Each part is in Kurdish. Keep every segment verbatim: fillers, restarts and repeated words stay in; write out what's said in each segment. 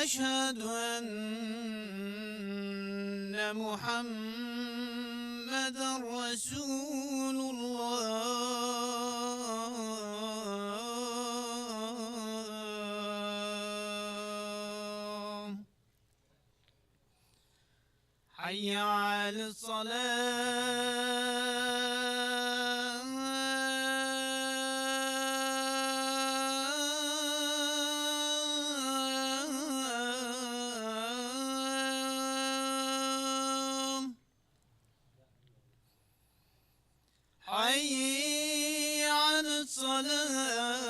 أشهد أن محمدا رسول الله. حي على الصلاة. حي على الصلاة.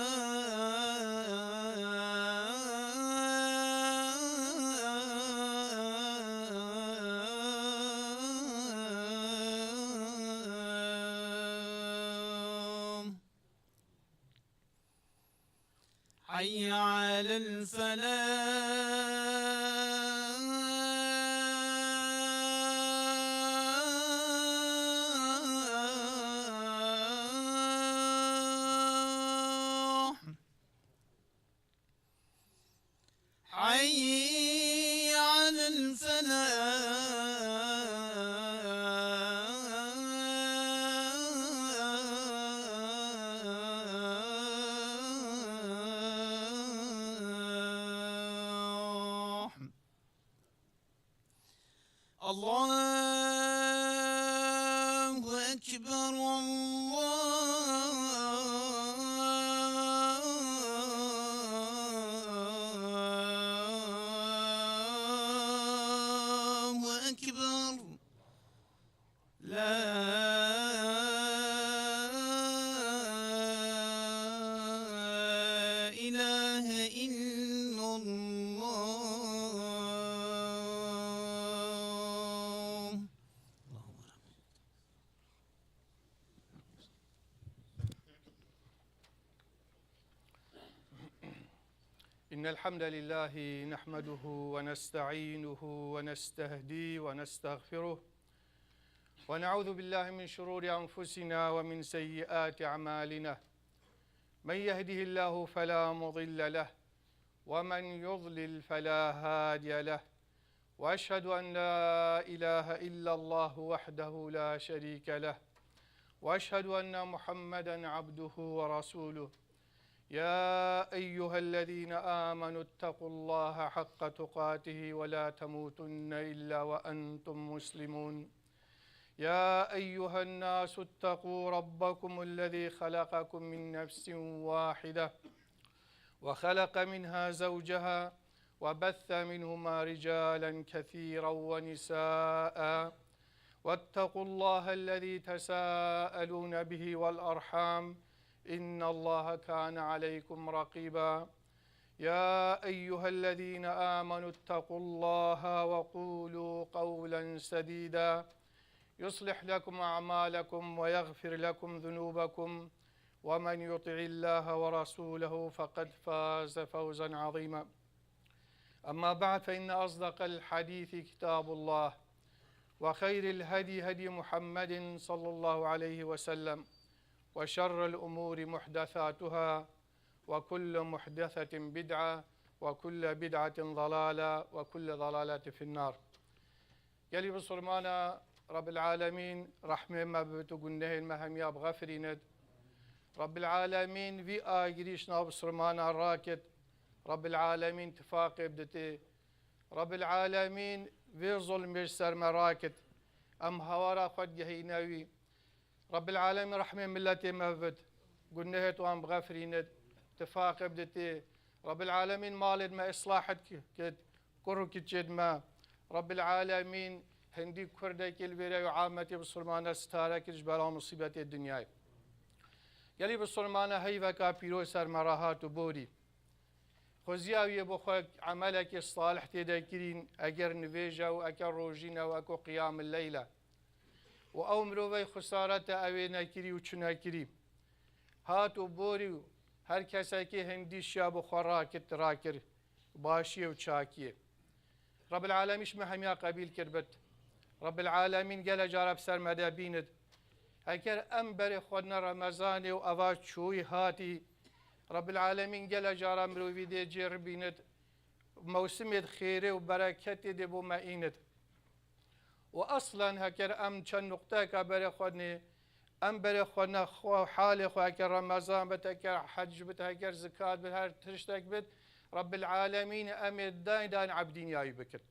حي على الفلاح. حي على الفلاح. الله أكبر، الله أكبر. لا إله إلا الله. إن الحمد لله نحمده ونستعينه ونستهديه ونستغفره، ونعوذ بالله من شرور أنفسنا ومن سيئات أعمالنا. من يهده الله فلا مضل له، ومن يضلل فلا هادي له. وأشهد أن لا إله إلا الله وحده لا شريك له، وأشهد أن محمدا عبده ورسوله. يا أيها الذين آمنوا اتقوا الله حق تقاته ولا تموتن إلا وأنتم مسلمون. يا أيها الناس اتقوا ربكم الذي خلقكم من نفس واحدة وخلق منها زوجها وبث منهما رجالا كثيرا ونساء واتقوا الله الذي تساءلون به والأرحام إن الله كان عليكم رقيبا. يا أيها الذين آمنوا اتقوا الله وقولوا قولا سديدا يصلح لكم أعمالكم ويغفر لكم ذنوبكم ومن يطع الله ورسوله فقد فاز فوزا عظيما. أما بعد، فإن أصدق الحديث كتاب الله، وخير الهدي هدي محمد صلى الله عليه وسلم، وشر الأمور محدثاتها، وكل محدثة بدعة، وكل بدعة ضلالة، وكل ضلالة في النار. Gelî bisilmana, Rebbil Alemîn rehmê me bibit û gunehên me hemiya bixefirînit. Rebbil Alemîn vî agirîş nav bisilmana rakit. Rebbil Alemîn tifaqê biditê. Rebbil Alemîn vê zulmê ji ser me rakit. Em hawara xwe digehîne wî. Rebbil Alemîn rehmê miletê me bibit. Gunehêt wan bixefirînit. Tifaqê biditê. Rebbil Alemîn malêt me islahit ki-, kit. Kur û kiçêt me. Rebbil Alemîn hindî kurdekî li vêre û ametê bisilmane sitare kir ji bela musîbetê dinyayê. Gelî bisilmane heyveka pîroz ser me re hat û borî. Xuziya wî yê bo xwe emelekê salih tê de kirîn, eger nivêj e û eke rojîn e û eko qiyamil leyl e. Û ew mirovey xusare te ew ê nekirî û çi nekirî. Hat û borî û her kesekê hindî şiya bo xwe rakit, rakir. Başiyê û çakiyê. Rebbil Alemîn ji me hemiya qebîl kir bit. Rebbil Alemîn gele cara bi ser me de bînit. Eger em berê xwe ne Remezanê û eva çûyî hatî, Rebbil Alemîn gele cara mirovî dê cê ribînit. mewsimê xêrê û bereketê dê bo me înit. Û eslen heker em çend nuqteyeka berê xwe nê, em berê xwe ne xwe halê xwe heker Remezan bit, heker hec bit, heker zikat bit, her tiştek bit, Rabbil Alemîn em ê dayn dayn ebdîniyayî bikin.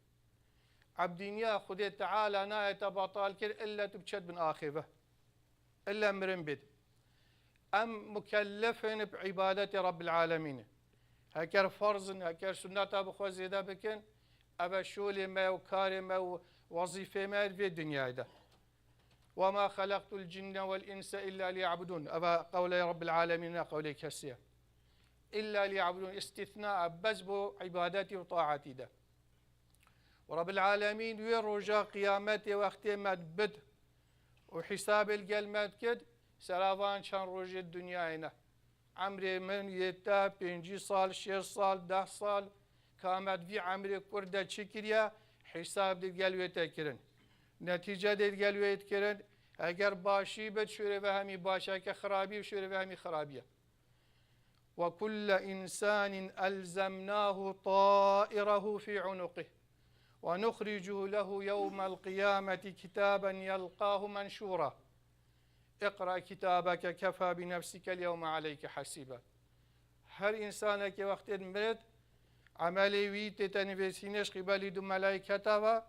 Ebdîniya Xwedê Teala nayê te betal kir, illa tu biçet bin axê ve. Illa mirin bêt. Em mukellef in bi îbadetê Rabbil Alemînê. Heker ferz in, heker sunneta bi xwe zêde bikin, ev e şolê me û karê me û wezîfê me vê dinyayê de. "Ve ma xelaqtul cinne vel inse illa liyabudun." Ev e qewlê Rabbil Alemîn, ne qewlê kesî ye. "Illa liyabudun", îstîsna e, bes bo îbadetî û taetî de. Û Rabbil Alemîn wê roja qiyametê wextê me dibit û hîsabê li gel me dikit, sera van çend rojê dinyayê ne. Emrê min yê te pêncî sal, şêst sal, deh sal, ka me di vî emrê kurt de çi kiriye, hîsab dê gel wê te kirin. Netîce dê gel wê kirin. Heger başî bit, şûrê ve hemî baş, heke xirabî, şûrê ve hemî xirabî ye. "Ve kulle insanin elzemnahu ta'irehu fi unuqih. Ve nuxricu lehu yevmel qiyameti kitaben yelqahu menşura. İqra kitabeke kefa bi nefsikel yevme aleyke hasiba." Her însanekê wextê mirit, emelê wî tête nivîsînê ji qîbelî du melayketa ve.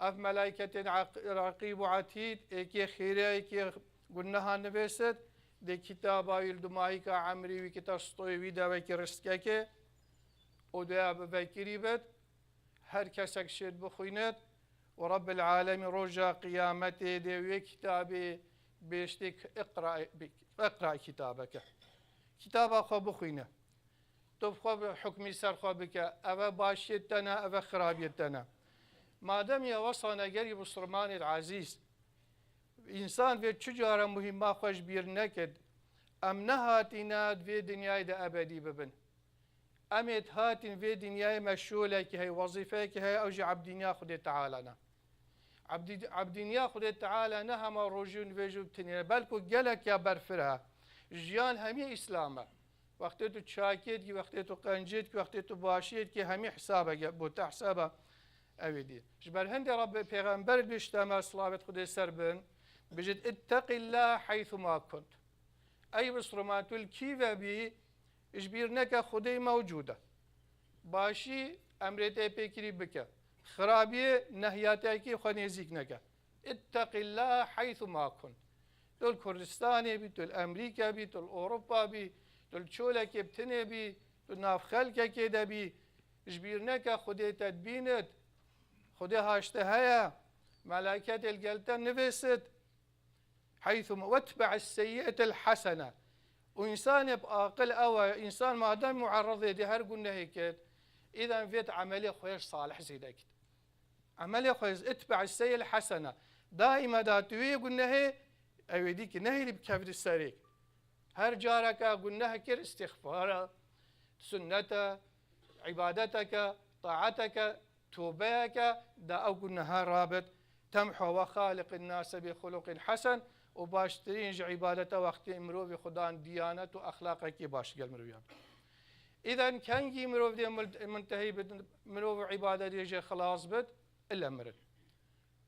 Ev melayketên Aq-, Raqîb û Etîd, êkê xêrê, êkê guneha nivêsit, dê kitaba wî li dumahîka emrî wî kita stoyê wî de wekî riskekê û dê ev vekirî bit. Her kesek şêt bixwînit û Rabbil Alemîn roja qiyametê dê wê kitabê bêştê ki iqra, iqra kitabeke. Kitaba xwe bixwîne. Tu bi xwe bi hukmî ser xwe bike. Eve başiyê te ne, eve xirabiyê te ne. Madem ya wesa negerî Muslimanê ezîz, însan vê çi cara muhîma xwe ji bîr nekir, em nehatîne di vê dinyayê de ebedî bibin. Em ê hatîn vê dinyayê me şolekî heye, wezîfeyekî heye, ew jî ebdîniya Xwedê Teala ne. Ebdî-, ebdîniya Xwedê Teala ne hema rojî û nivêj û tinê, belku gelek ya berfireh e. Jiyan hemî Îslam e. Wextê tu çakiyê dikî, wextê tu qenciyê dikî, wextê tu başiyê dikî, hemî hesabeke bo te hesaba ew ê dî. Ji ber hindê Rabbê Pêxember bişte me, silavêt Xwedê ser bin, bijit, "İtteqillâhe heythu ma kunt." Ey Misliman, tu li kî ve bî, ji bîr neke Xwedê mewcûd e. Başî emrê te pê kirî bike. Xirabiyê nehyatiyekî xwe nêzîk neke. "İtteqillâhe heythu ma kunt." Tu li Kurdistanê bî, tu li Emrîka bî, tu li Ewropa bî, tu li çolekê bi tinê bî, tu nav xelkekê de bî, ji bîr neke Xwedê te dibînit. Xwedê haşte heye, meleketê li gel te nivêsit. Heythu ma, "Vetbe'is seyyi'etel hasene." Û însanê bi aqil ew e, însan madem muerredê dê her gunehê kir, îden vêt emelê xwe salih zêde kit. Emelê xwe, "Itbe'is seyyi'el hasene." Daîma da tu wê gunehê, ew ê dî ki nehêlî bikevdî serê. Her careke guneh kir, îstixfar e, sunnet e, îbadeteke, taeteke, tobeyeke, da ew guneha rabit. "Temhu ve xaliqin nase bi xuluqin hasen." Û baştirîn ji îbadete wextê mirovî xudan diyanet û exlaqekî baş gel miroviyan. Îden kengî mirov dê mul-, muntehî bit, mirov îbadetê jê xilas bit, ile mirin.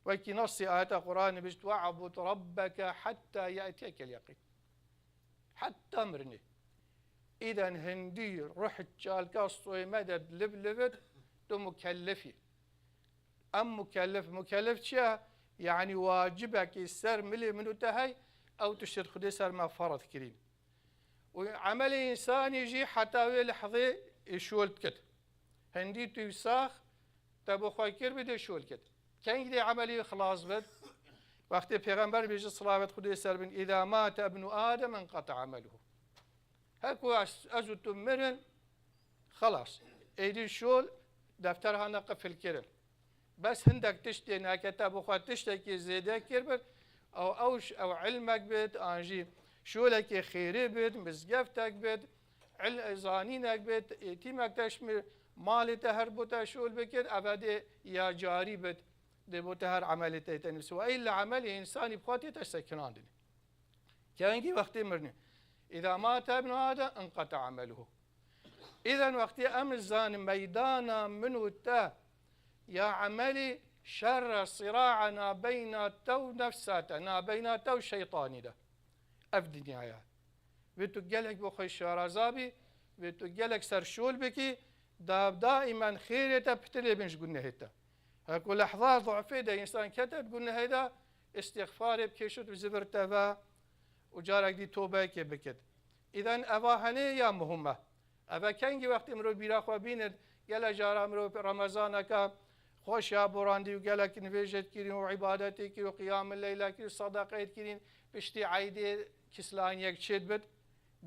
Wekî nasî ayeta Qur'anê bişt, "Ve'bud rabbeke hatta ye'tiyekel yeqîn." Heta mirinê. Îden hindî ruh çalka soyê me de liv livit, tu mukellefî. Em mukellef, mukellef çi ye? Yanî wacibekî ser milê min û te hey, ew tiştê Xwedê ser me ferz kirîn. Û emelê însanî jî heta wê lehzê ê şol dikit. Hindî tu sax, te bo xwe kir bide şol kit. Kengî dê emelî xilas bit? Wextê Pêxember bêje, silavet Xwedê ser bin, "Îza mate ibnu Adem inqeta emeluhu." Her ku ez, ez û tu mirin, xelas. Êdî şol, defter hane qifil kirin. Bes hindek tiştê neke te bi xwe tiştekî zêde kiribin, ew, ew ş-, ew ilmek bit, an jî şolekê xêrê bit, mizgeftek bit, il-, zanînek bit, êtîmek te ji malê te her bo te şol bikir, eve dê ya carî bit, dê bo te her emelê te te nivîs. Ve îlla emelê însanî bi xwe tê te sekinandinê. Kengî wextê mirinê. Îza mate ibnu Adem inqeta emeluhu. Îden wextê em zanin meydana min û te ya emelî şer e, sira'a nabeyna te û nefsa te, nabeyna te û şeytanî de. Ev dinyaya. Vê tu gelek bo xwe şaraza bî, vê tu gelek serşol bikî, da daimen xêrê te pitilê bin ji gunehê te. Heko lehza zofê de însan kete di gunehê de, îstixfarê bikê, şut bi zivir te ve û carek dî tobeyekê bikit. Îden eva henê ya muhim e. Eve kengî wextê mirov bîra xwe bînir, gele cara mirov Remezaneke xweş ya borandî û gelek nivêjê dikirîn û îbadetê kirî û qiyamil leyla kirî û sedeqeyê dikirîn, piştî eydê kislaniyek çêdibit,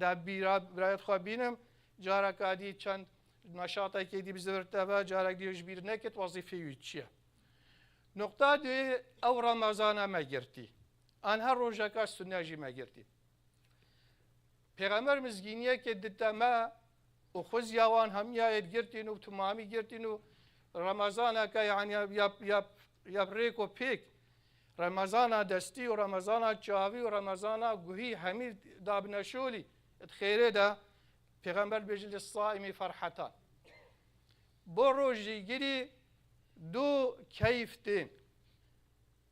de bîra birayet xwe bînim, careka dî çend neşatekê dî bi zivir te ve, carek dî ji bîr nekit wezîfê wî çi ye. Nuqta duyê, ew Remezana me girtî. An her rojeka sune jî me girtî. Pêxember mizgîniyekê dite me û xwizya wan hemiya yê girtîn û timamî girtîn û Remezaneke, yani ya, ya, ya, ya rêk û pêk, Remezana destî û Remezana çavî û Remezana guhî hemî dabine şolî di xêrê de. Pêxember dibêje, "Li saîmî ferhetan." Bo rojîgirî du keyf tên.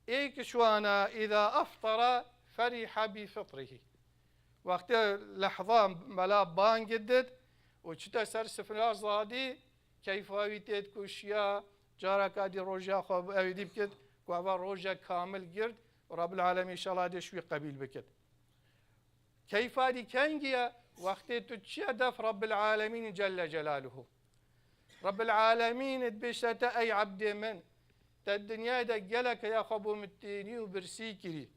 Êk ji wana, "Îza eftara feriha bi fitrihî." Wextê lehza mela bang dit û çite ser sifra zadî, keyfa wî tê dikuşiya, careka dî roja xwe bi ewî dî bikit, ku eva rojek kamil girt û Rabbil Alemîn înşallah dê ji wî qebîl bikit. Keyfa dî kengî ye, wextê tu çiye def Rabbil Alemîn Celle Celaluhu. Rabbil Alemîn dibêje te, ey ebdê min, te dinyayê de gelek heya xwe bo min tênî û birsî kirî.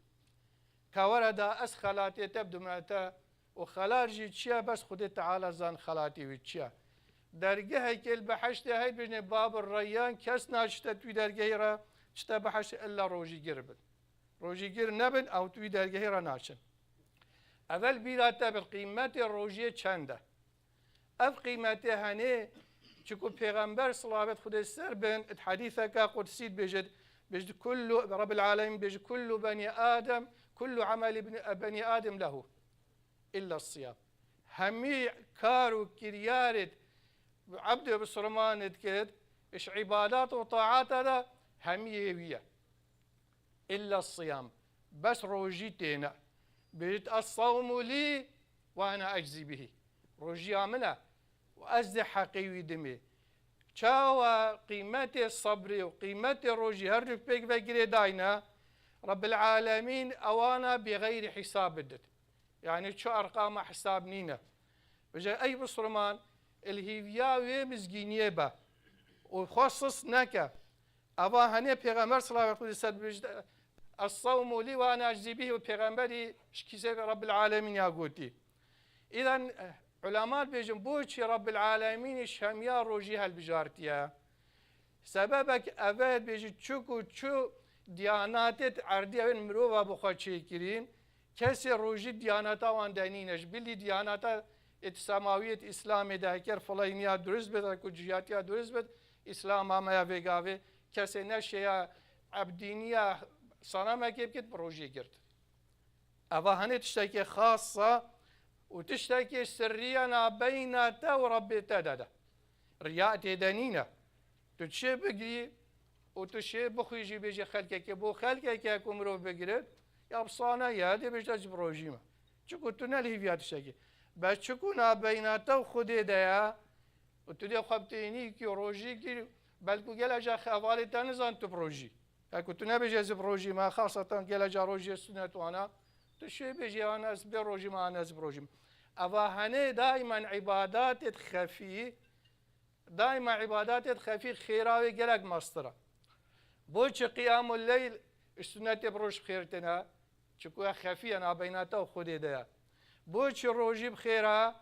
Ka were da ez xelatê te bidime te û xelat jî çi ye, bes Xwedê Teala zan xelatê wî çi ye. Dergehekê li behiştê heyî dibêjinê Babir Reyyan, kes naçite tu wî dergehê re çite behişt illa rojîgir bin. Rojîgir nebin, ew tu wî dergehê re naçin. Evel bîra te bin, qîmetê rojiyê çend e? Ev qîmetê henê, çiku Pêxember, silavet Xwedê ser bin, di hedîseke qudsî dibêjit, bêjit, "Kullu, Rabbil Alemîn bêjit, kullu benî Adem, kullu ameli bin-, benî Adem lehu, illa siyam." Hemî kar û kiryarê ebdê bisilman dikit, ji îbadat û taata de hemî yê wî ye. Illa siyam. Bes rojî têne. Bêjit, "Es-sawmu lî ve ene eczî bihî." Rojiya min e û ez dê heqê wî dimê. Çawa qîmetê sebrê û qîmetê rojî her du pêk ve girêdayne, Rabbil Alemîn ewana bêxeyrî hîsab bidit. Yani çi erqama hesab nîne. Bêje, ey Bisriman, li hîviya wê mizgîniyê be û xwe sis neke. Eva henê Pêxember, silavet Xwedê ser bibêjit, "Es-sawmu lî ve ene eczî bî", û Pêxemberî ji kîsê Rabbil Alemîn ya gotî. Îden, eh, ulema dibêjin, boçî Rabbil Alemînî şemiya rojî helbijartiye? Sebebek eve dibêjî, çiku çu diyanatê di erdî ew ên mirova bi xwe çêkirîn, kesê rojî diyanata wan de nîne. Ji bilî diyanata êt semawiyê êt Îslamê de heker filayniya durist bit, ku cihatiya durist bit, Îslama me ya vê gavê kesê neşêya ebdîniya sanamekê bikit, bi rojî girt. Eva henê tiştekê xas e û tiştekê sirrî ye nabeyna te û Rebbê te de de. Riya tê de nîne. Tu çê bigirî û tu çê bixwî jî bêjî xelkekê, bo xelkeke ku mirov bigirit, ya bi sane ye, dê bêjte ez bi rojî me. Çiku tu ne li hîviya tiştekê. Bes çiku nabeyna te û Xwedê de ye û tu dê xwe bi tênî kî rojî kî, belku gele ca hevalê te nizan tu bi rojî. Heke tu nebêjî ez bi rojî me, xasatan gele ca rojiyê sunet wana, tu şê bêjî an ez bê rojî me, an ez bi rojî me. Eva henê daimen îbadatê xefî, daima îbadatê xefî xêra wê gelek mestir e. Boçi qiyamul leyl ji sunetê bi roj xêr têne? Çiku ya xefî ye nabeyna te û Xwedê de ye. Boçi rojî bi xêr e?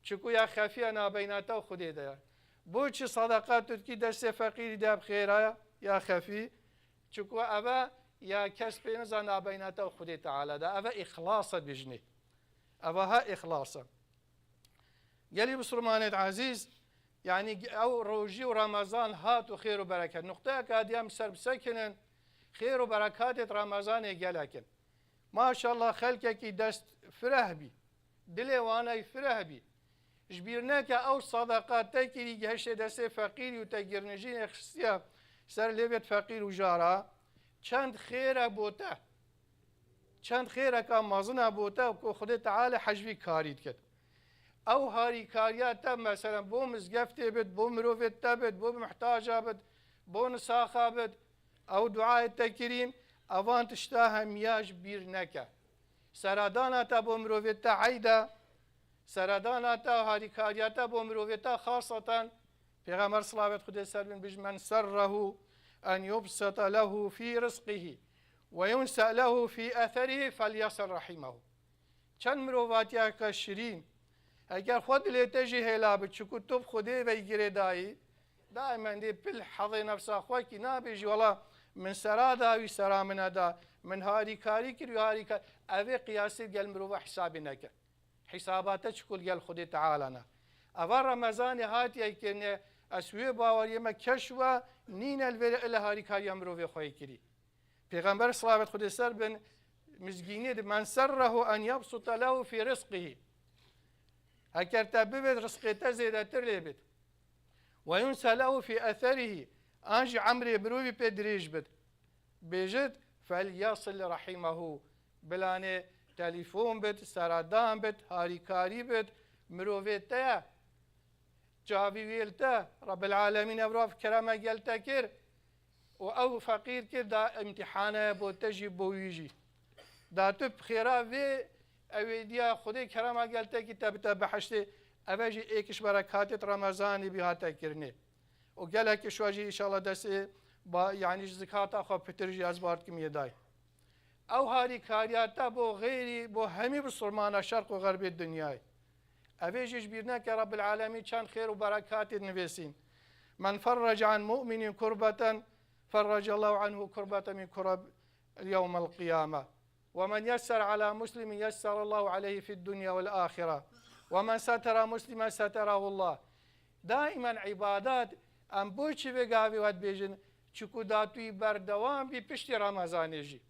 Çiku ya xefî ye nabeyna te û Xwedê de ye. Boçi sedeqa tu dikî destê feqîrî de bi xêr e ya xefî? Çiku eve ya kes pê nizan nabeyna te û Xwedê Teala de. Eve îxlas e dijnê. Eve ha îxlas e. Gelî Bisrimanêt ezîz, yanî ew rojî û Remezan hat û xêr û bereket. Nuqteyeka diye em ser bisekinin, xêr û berekatêt Remezanê gelek in. Maşallah, xelkekî dest fireh bî, dilê waney fireh bî. Ji bîr neke ew sedeqa te kirî, gihiştê destê feqîrî û te girnijînê xistiye ser lêvêt feqîr û jara, çend xêr e bo te. Çend xêreka mezin e bo te ku Xwedê Teala hej vî karî dikit. Ew harîkariya te, meselen, bo mizgeftê bit, bo mirovê te bit, bo muhtaca bit, bo nisaxa bit, ew duayê te kirîn, evan tişta hemiya ji bîr neke. Seredana te bo mirovê te eyd e, seredana te, harîkariya te bo mirovê te xaseten, Pêxember silavêt Xwedê ser bin bêj, "Men serrehu en yubseta lehu fî rizqihi ve yunse lehu fî eserî felyasil rahimehu." Çend mirovatiyeke şirîn, eger xwe dilê te jî hêla bi, çiku tu bi Xwedê ve girêdayî, daîmen dê pil hezê nefsa xwe kî nabêjî, "Wela min sera da, wî sera min neda, min harîkarî kir, wî harîkar." Ev ê qiyasî gel mirova hesabê neke. Hesaba te çiku li gel Xwedê Teala ne. Eva Remezanê hatiye kirine, ez wê baweriyê me keş we nîne li vê ila harîkariya mirovê xwe yê kirî. Pêxember silavêt Xwedê ser bin mizgînî di, "Men serrehu en yebsuta lehu fî rizqihi." Heker te bivêt rizqê te zêdetir lê bit. "Ve yunse lehu fî eserîhi." An jî emrê mirovî pê dirêj bit. Bêjit, "Fel yasil rahimehu." Bilanê telîfon bit, seradan bit, harîkarî bit, mirovê te ye. Çavî wê li te, Rebbil Alemîn ev rov kerema gel te kir û ew feqîr kir, da îmtîhane bo te jî, bo wî jî. Da tu bi xêra vê ewêdiya Xwedê kerema gel te kî te bite behiştê, eve jî êk ji berekatêt Remezanê bî hate kirinê. Û gelek ji we jî înşallah destê ba, yanî ji zikata xwe pitir jî ez bar dikim yê dayî. Ew harîkariya te bo xêrî, bo hemî bisilmana şerq û xerbê dinyayê. Evê jî ji bîr neke, Rebbil Alemîn çend xêr û berekatê nivêsîn. "Men ferrece an mu'minin kurbeten, ferrece Allahu anhu kurbeten min kurab yewmel qiyame. Ve men yesser ala muslimin yesser Allahu aleyhi fid dunya vel ahire. Ve men setera muslimen seterahu Allah." Daimen îbadat, em bo çi vê gavê we dibêjin? Çiku da tu yî berdewam bî piştî Remezanê jî.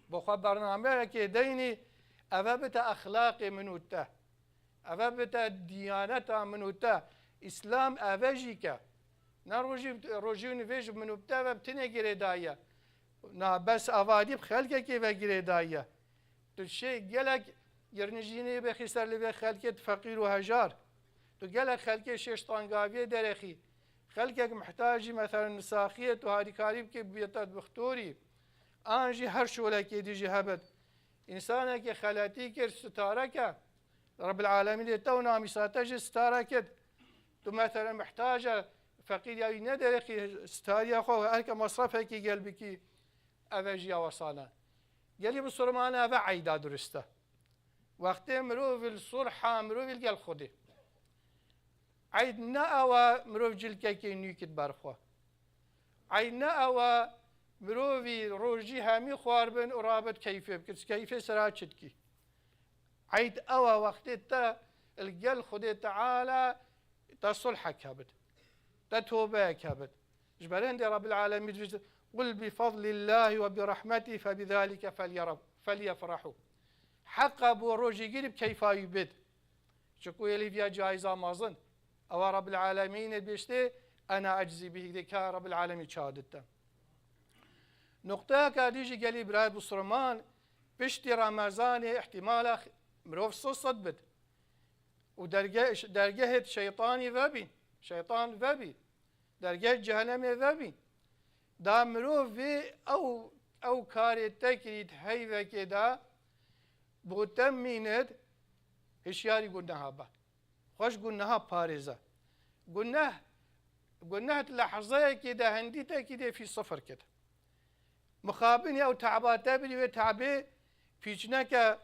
Bo xwe bernameyekê deynî, eve bite exlaqê min û te. Eve bite diyaneta min û te. Îslam eve jî ke. Ne rojî, rojî û nivêj min û te ve bi tinê girêdaye. Na bes avadî bi xelkekê ve girêdaye. Tu şê gelek girnijînê bexî ser li vê xelkê, tu feqîr û hejar. Tu gelek xelkê şêş tangaviyê derexî. Xelkek mihtacî, meselen, nisaxiyê, tu harîkarî bikî, biyete bi xtorî. An jî her şolekê dî jî hebit. Însanekê xeletî kir, sitareke. Rebbil Alemînê te û namîsa te jî sitare kir. Tu, meselen, mihtac e, feqîriya wî nederêxî, sitariya xwe, herke mesrefekî gel bikî, eve jî ya wesane. Gelî bisilmane eve eyda durist e. Wextê mirov li sulha, mirov li gel Xwedê. Eyd ne ew e mirov cilkekê nû kit ber xwe. Eyd ne ew e mirovî rojî hemî xwar bin û rabit keyfê bikit. Keyfê sira çi dikî? Eyd ew e wextê te li gel Xwedê Teala te sulhek hebit. Te tobeyek hebit. Ji ber hindê Rebbil Alemîn dibêjit, "Qul bi fadlillahi ve bi rahmetî fe bi zalike felyera-, felyefrahu." Heqa bo rojî girî bi keyfa wî bit. Çiku êlî viya cayîza mezin. Ewa Rebbil Alemînê dibêjtê, "Ena eczi bihî", dê ka Rebbil Alemîn çawa dite. Nuqteyeka dî jî gelî birayê bisilman, piştî Remezanê îhtimala x-, mirov sised bit. Û derge-, dergehê şeytanî vebîn. Şeytan vebî. Dergehê cehenemê vebîn. Da mirov vê ew, ew karê te kirî di heyvekê de, bo te mînit, hişyarî guneha be. Xwe ji guneha parêze. Guneh, guneh di lehzeyekê de hindî te kî dê fî sifir kit. Mixabinî ew te'ba te birî, wê te'bê pîç neke,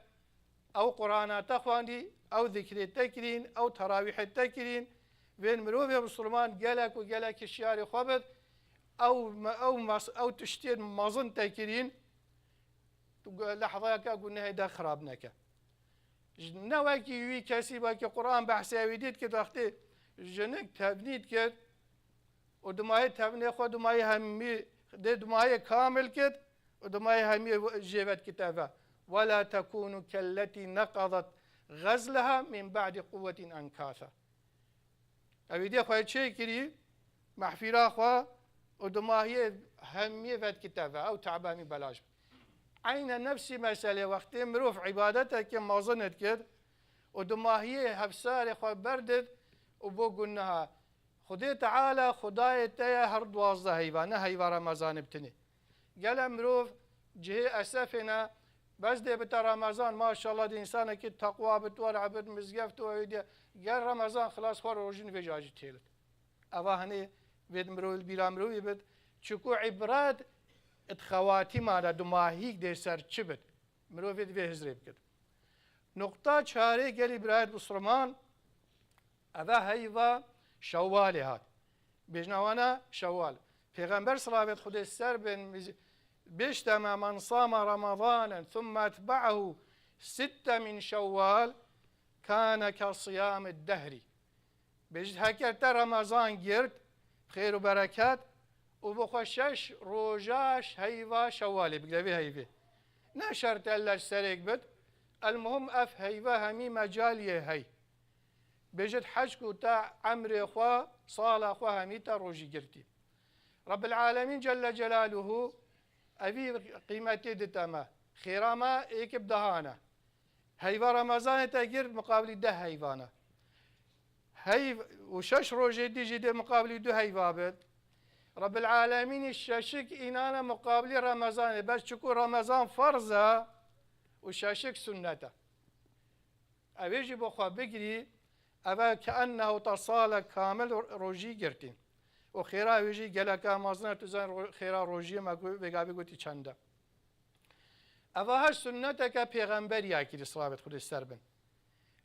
ew Qur'ana te xwendî, ew zikrê te kirîn, ew terawîhê te kirîn. Vên mirovê bisilman gelek û gelek hişyarê xwe bit, ew me-, ew mas-, ew tiştên mezin te kirîn, tu gu-, lehzeyeke gunehê de xirab neke. Ji ne wekî wî kesî, wekî Qur'an behsê wî dît, kir wextê jinik tevnî dikir û dimayê tevnê xwe dimayê hemî, dê dimayê kamil kir û dimayê hemî jê ve dikite ve. "Ve la tekûnû kelletî neqadat غزلها من بعد قوة أنكاثا. Ew êdî xwe çê kirî, mehfîra xwe û dumahiyê hemiyê vedkite ve, ew te'be hemî belaş bû. Eyne nefsî meselê wextê mirov îbadetekê mezin dikir û dumahiyê hevsarê xwe berdid û bo guneha. Xwedê Teala Xwedayê te ye her duwazdeh heyva, ne heyva Remezanê bi tinê. Gele mirov cihê esefê ne, bes dê bite Remezan, maşallah, dê însanekî teqwa bit, were bit mizgeft û ew dê, gel Remezan xilas xwe rojîn vêca jî têlit. Eva henê vê di mirov, li bîra mirovî bit, çiku îbret di xewatîma de dumahîk dê ser çi bit? Mirovê divê hizrê bikit. Nuqta çarê gelî birayet Bisriman, eve heyva Şewalê hat. Bêjna wana Şewal. Pêxember silavêt Xwedê ser bin, bêjte me, "Men sama Ramazanen thumme etbe'ahu sitte min Şewal, kane ke siyamid dehri." Bêjit, heker te Remezan girt, xêr û bereket, û bi xwe şeş roja ş-, heyva Şewalê bigire vê heyvê. Ne şert elle serêk bit, elmuhim ev heyva hemî mecaliyê hey. Bêjit, hec ku te emrê xwe, sala xwe hemî te rojî girtî. Rabbil Alemîn Celle Celaluhu evî qîmetê dite me. Xêra me êkib dahane. Heyva Remezanê te girt, muqabilî deh heyvana. Heyv û şeş rojê dî jî dê muqabilî du heyva bit. Rabbil Alemînî şeşik înane muqabilî Remezanê. Bes çiku Remezan ferz e û şeşik sunnet e. Ev ê jî bo xwe bigirî, ev e ke ennehu te salek kamil ro-, rojî girtî. Û xêra wê jî geleka mezin e, tu zanî ro-, xêra rojiyê me ku vêga bê gotî çend e. Eva her sunneteke pêxemberî ya kirî, silavêt Xwedê ser bin.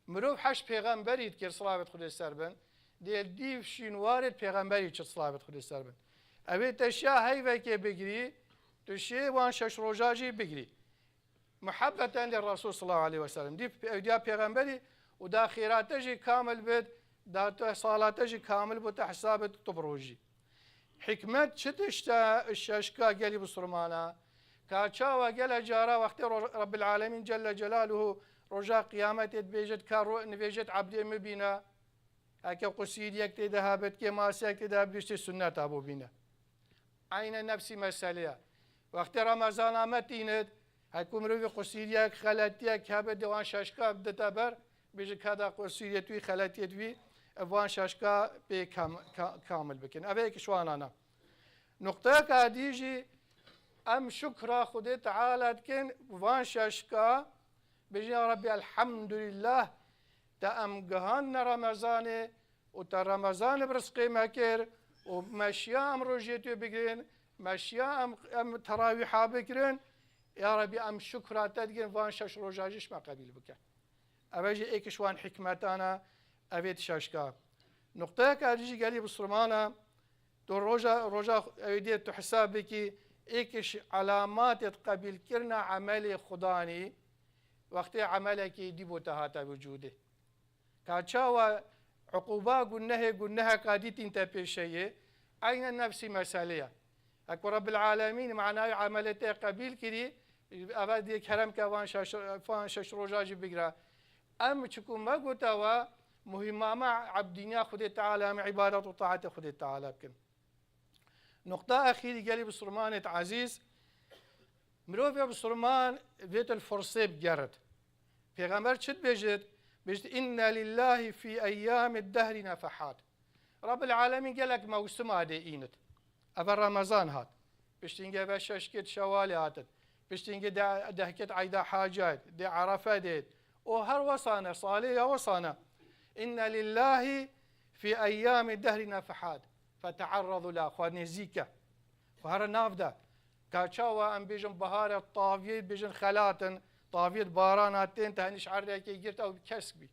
Mirov heş pêxemberî dikir, silavêt Xwedê ser bin. Dê dîv şîn warê pêxemberî çi, silavêt Xwedê ser bin. Ev ê te şiya heyvekê bigirî, tu şê wan şeş roja jî bigirî. Muhebbeten li Resul sallallahu aleyhi ve sellem. Dîv ew diya pêxemberî û da xêrate jî kamil bit, da tu salate jî kamil bû, te hesabê tu bi rojî. Hikmet çi tişt e şeşka gelî bisurmana? Ka çawa gele cara wextê ro-, Rabbil Alemîn Celle Celaluhu roja qiyametê dibêjit ka ro-, nivêjit ebdê min bîne. Heke qusîriyek tê de hebit, kêmasiyek tê de hebit, biştê sunneta bo bîne. Eyne nefsî mesele ye. Wextê Remezana me tînit, hekû mirovî qusîriyek, xeletiyek hebit, dê wan şeşka bidite ber, bêjin ka da qusîriyê wî, xeletiyê wî, van şeşka pê kam-, ka-, kamil bikin. Ev ê yek ji wanan e. Nuqteyeka dî jî em şukra Xwedê Teala dikin, van şeşka bêjin, ya Rabbî, elhamdulillah, te em gihandine Remezanê û te Remezanê bi rizqê me kir û meşiya em rojiyê tu bigirin, meşiya em, em terawîha bikirin. Ya Rabbî, em şukra te dikin, van şeş roja jî ji me qebîl bike. Ev e jî êk ji wan hikmetana, ev ê di şeşka. Nuqteyeka dî jî gelî bisurmana, tu roja, roja ew dê tu hesab bikî, êk ji elamatê di qebîlkirina emelê Xudanî, wextê emelekî dî bo te hate wicûdê. Ka çawa uquba gunehê guneheka dî tîn te pêşeyê, eyne nefsî mesele ye. Heko Rabbil Alemîn manayê emelê te qebîl kirî, eve dê kerem ke van şeş, van şeş roja jî bigre. Em çiku me gote we, muhîma me ebdîniya Xwedê Teala, em îbadet û taetê Xwedê Teala bikin. Nuqta exîrî gelî bisurmanêt ezîz, mirovê bisurman vêt li fursê bigerit. Pêxember çi dibêjit? Bêjit, "Inne lillahi fî eyyamid dehri nefehat." Rabbil Alemîn gelek mewsima dê înit. Eve Remezan hat. Piştînge ve şeşkêt Şewalê hatin. Piştînge de-, dehkêt Eyda Hacayet, dê Erefe dêt. O her wesane, salê ya wesane. "Inne lillahi fî eyyamid dehri nefehat. Fete'erredu la." Xwe nêzîk e. Xwe here nav de. Ka çawa em bêjin bahar e, taviyê bêjin xelatin, taviyê baran hatin, te henî ji erdekê girt ew kesk bî.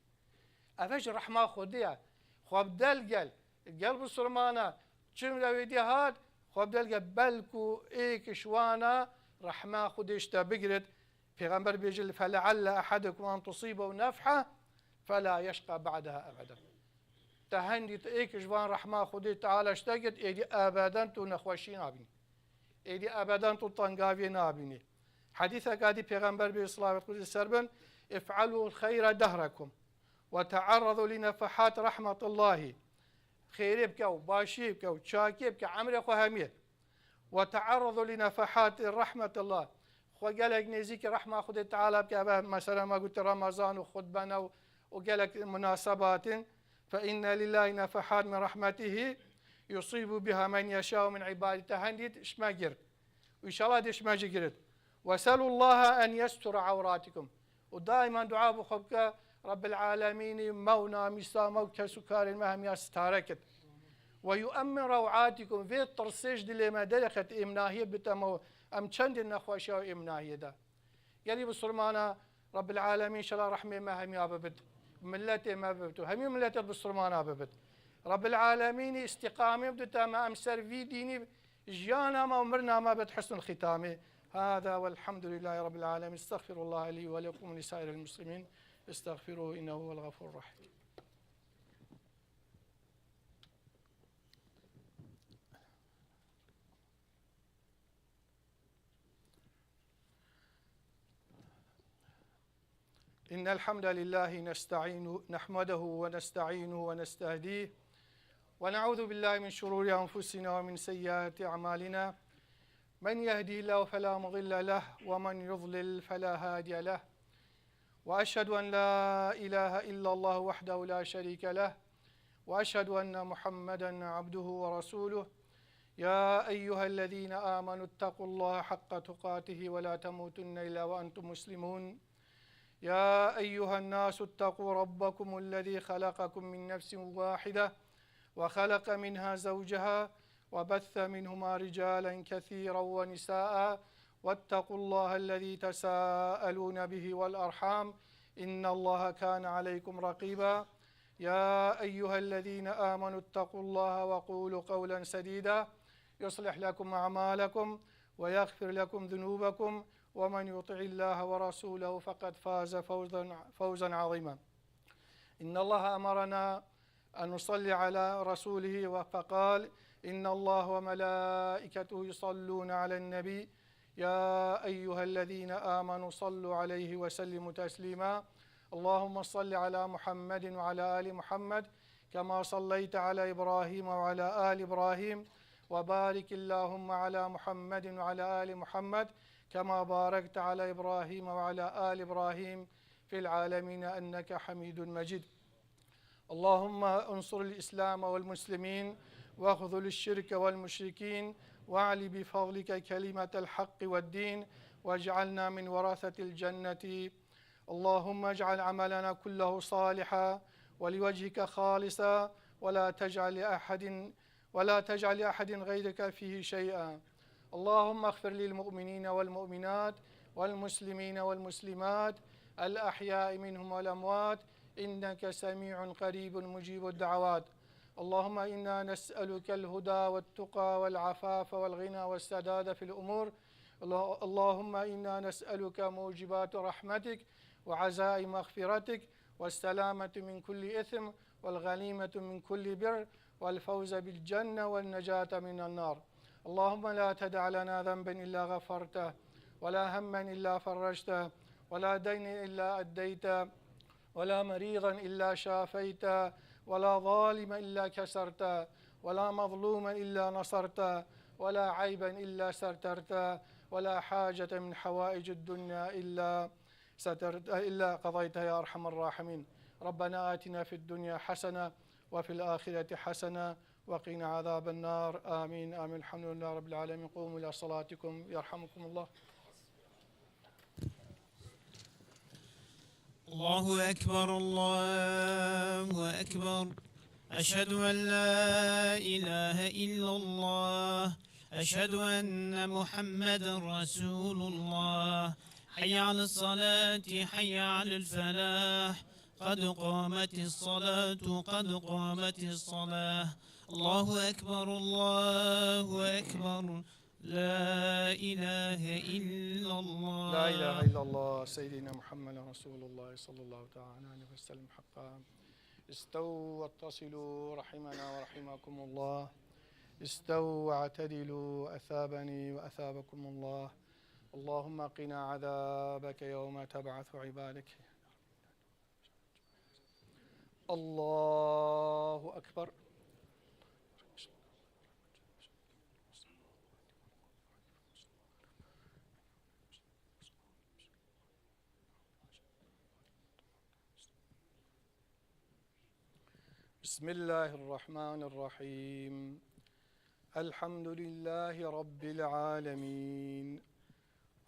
Eve ji rehma Xwedê ye. Xwe bi del gel. Gel bisurmana. Çim lewê dê hat, xwe bi del gel. Belku êk ji wana rehma Xwedê ji te bigirit. Pêxember bêje, "Fele'elle ehadekum en tusibehu nefha fela yeşqa ba'deha ebeden." Te hendî te êk ji van rehma Xwedê Teala ji te girt, êdî ebeden tu nexweşî nabînî. Êdî ebeden tu tengaviyê nabînî. Hedîseka dî Pêxember bê silavet Xwedê ser bin, افعلوا الخير دهركم وتعرضوا لنفحات رحمة الله. Xêrê bike û başiyê bike û çakiyê bike emrê xwe hemiyê. وتعرضوا لنفحات رحمة الله. Xwe gelek nêzîkî rehma Xwedê Teala bike. Eve mesela me gote Remezan û xutbene û, û gelek munasebatin. فإن لله نفحات من رحمته يصيب بها من يشاء من عباده. Te hendî ji me girt. Û înşallah dê ji me jî girit. وسلوا الله أن يستر عوراتكم. Û daîman dua bi xwe bike, Rebbil Alemînî me û namîsa me û kes û karên me hemiya sitare kit. ويؤمن روعاتكم. Vê tirsê ji dilê me derêxit, êmnahiyê bite me û em çendê nexweşiya û êmnahiyê de. Gelî bisurmana Rebbil Alemîn înşallah rehmê me hemiya bibit. Milletê me bibit û hemî milletê bisurmana bibit. Rebbil Alemînî îstîqamê bidite me, em ser vî dînî jiyana me û mirina me bit husnul xîtamê. هذا والحمد لله رب العالمين. استغفر الله لي ولكم ولسائر المسلمين. استغفروه إنه هو الغفور الرحيم. إن الحمد لله نستعين، نحمده ونستعينه ونستهديه، ونعوذ بالله من شرور أنفسنا ومن سيئات أعمالنا. من يهده الله فلا مضل له، ومن يضلل فلا هادي له. وأشهد أن لا إله إلا الله وحده لا شريك له، وأشهد أن محمدا عبده ورسوله. يا أيها الذين آمنوا اتقوا الله حق تقاته ولا تموتن إلا وأنتم مسلمون. يا أيها الناس اتقوا ربكم الذي خلقكم من نفس واحدة وخلق منها زوجها وبث منهما رجالا كثيرا ونساء واتقوا الله الذي تساءلون به والأرحام إن الله كان عليكم رقيبا. يا أيها الذين آمنوا اتقوا الله وقولوا قولا سديدا يصلح لكم أعمالكم ويغفر لكم ذنوبكم ومن يطع الله ورسوله فقد فاز فوزا، فوزا عظيما. إن الله أمرنا أن نصلي على رسوله فقال: إن الله وملائكته يصلون على النبي يا أيها الذين آمنوا صلوا عليه وسلموا تسليما. اللهم صل على محمد وعلى آل محمد كما صليت على إبراهيم وعلى آل إبراهيم وبارك اللهم على محمد وعلى آل محمد كما باركت على إبراهيم وعلى آل إبراهيم في العالمين إنك حميد مجيد. اللهم انصر الإسلام والمسلمين واخذل الشرك والمشركين واعل بفضلك كلمة الحق والدين واجعلنا من ورثة الجنة. اللهم اجعل عملنا كله صالحا ولوجهك خالصا ولا تجعل لأحد ولا تجعل لأحد غيرك فيه شيئا. اللهم اغفر للمؤمنين والمؤمنات والمسلمين والمسلمات الأحياء منهم والأموات إنك سميع قريب مجيب الدعوات. اللهم إنا نسألك الهدى والتقى والعفاف والغنى والسداد في الأمور. اللهم إنا نسألك موجبات رحمتك وعزائم مغفرتك والسلامة من كل إثم والغنيمة من كل بر والفوز بالجنة والنجاة من النار. اللهم لا تدع لنا ذنبا إلا غفرته ولا هما إلا فرجته ولا دينا إلا أديته ولا مريضا إلا شافيته ولا ظالما إلا كسرته ولا مظلوما إلا نصرته ولا عيبا إلا سترته ولا حاجة من حوائج الدنيا إلا سترت-، إلا قضيتها يا أرحم الراحمين. ربنا آتنا في الدنيا حسنة وفي الآخرة حسنة وقنا عذاب النار. آمين، آمين. الحمد لله رب العالمين. قوموا إلى صلاتكم يرحمكم الله. الله أكبر، الله أكبر. أشهد أن لا إله إلا الله. أشهد أن محمدا رسول الله. حي على الصلاة، حي على الفلاح. قد قامت الصلاة، قد قامت الصلاة. الله أكبر، الله أكبر. لا إله إلا الله. لا إله إلا الله. سيدنا محمد رسول الله صلى الله تعالى عليه وسلم حقا. استووا واتصلوا رحمنا ورحمكم الله. استووا واعتدلوا أثابني وأثابكم الله. اللهم قنا عذابك يوم تبعث عبادك. الله أكبر. بسم الله الرحمن الرحيم. الحمد لله رب العالمين.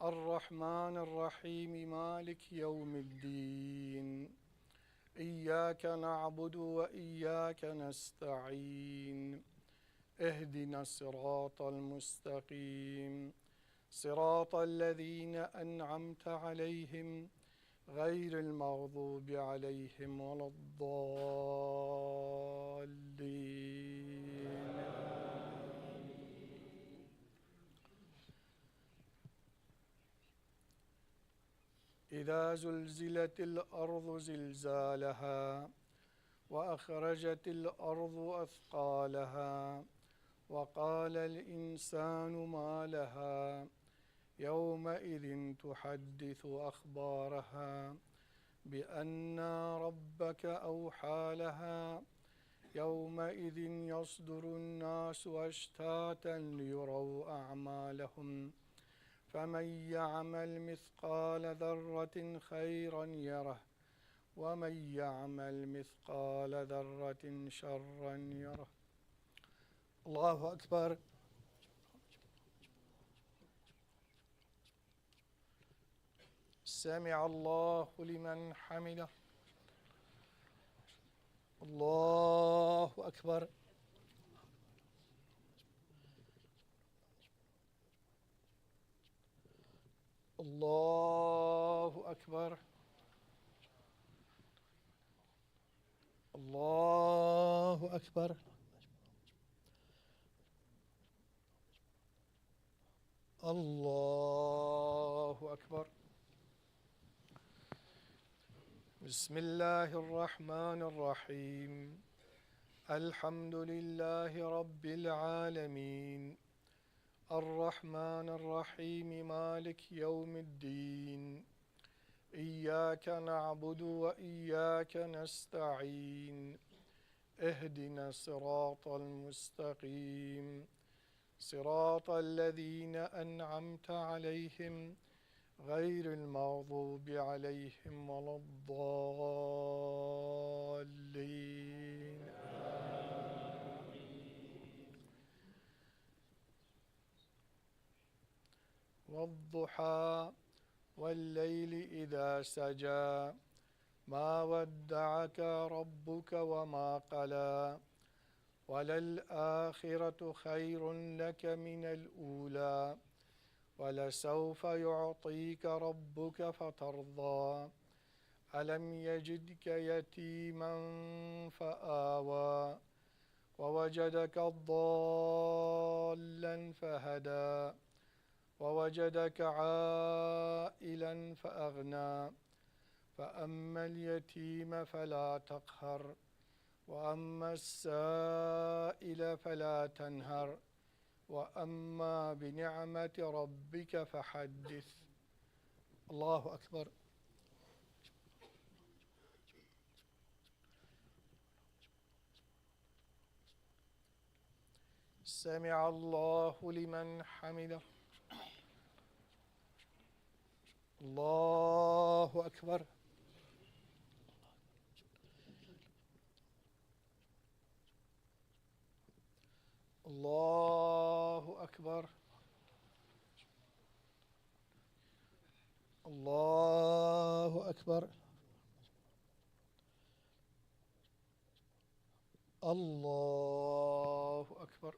الرحمن الرحيم. مالك يوم الدين. إياك نعبد وإياك نستعين. اهدنا الصراط المستقيم. صراط الذين أنعمت عليهم غير المغضوب عليهم ولا الضالين. إذا زلزلت الأرض زلزالها وأخرجت الأرض أثقالها وقال الإنسان ما لها يومئذ تحدث أخبارها بأن ربك أوحى لها يومئذ يصدر الناس أشتاتا ليروا أعمالهم فمن يعمل مثقال ذرة خيرا يره ومن يعمل مثقال ذرة شرا يره. الله أكبر. سمع الله لمن حمده. الله أكبر. الله أكبر. الله أكبر. الله أكبر. بسم الله الرحمن الرحيم. الحمد لله رب العالمين. الرحمن الرحيم. مالك يوم الدين. إياك نعبد وإياك نستعين. اهدنا الصراط المستقيم. صراط الذين أنعمت عليهم غير المغضوب عليهم ولا الضالين. والضحى والليل إذا سجى. ما ودعك ربك وما قلى. وللآخرة خير لك من الأولى. ولسوف يعطيك ربك فترضى. ألم يجدك يتيما فآوى. ووجدك ضالا فهدى. ووجدك عائلا فأغنى. فأما اليتيم فلا تقهر. وأما السائل فلا تنهر. وأما بنعمة ربك فحدث. الله أكبر. سمع الله لمن حمده. الله أكبر. الله أكبر. الله أكبر. الله أكبر.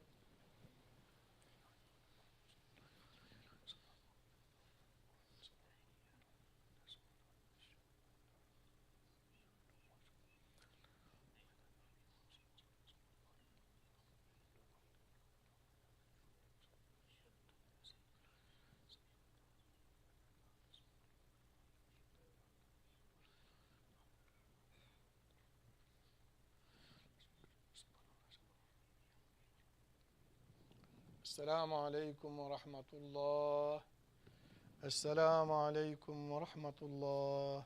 السلام عليكم ورحمة الله. السلام عليكم ورحمة الله.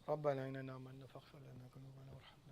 ربنا إننا آمنا فاغفر لنا ذنوبنا وارحمنا.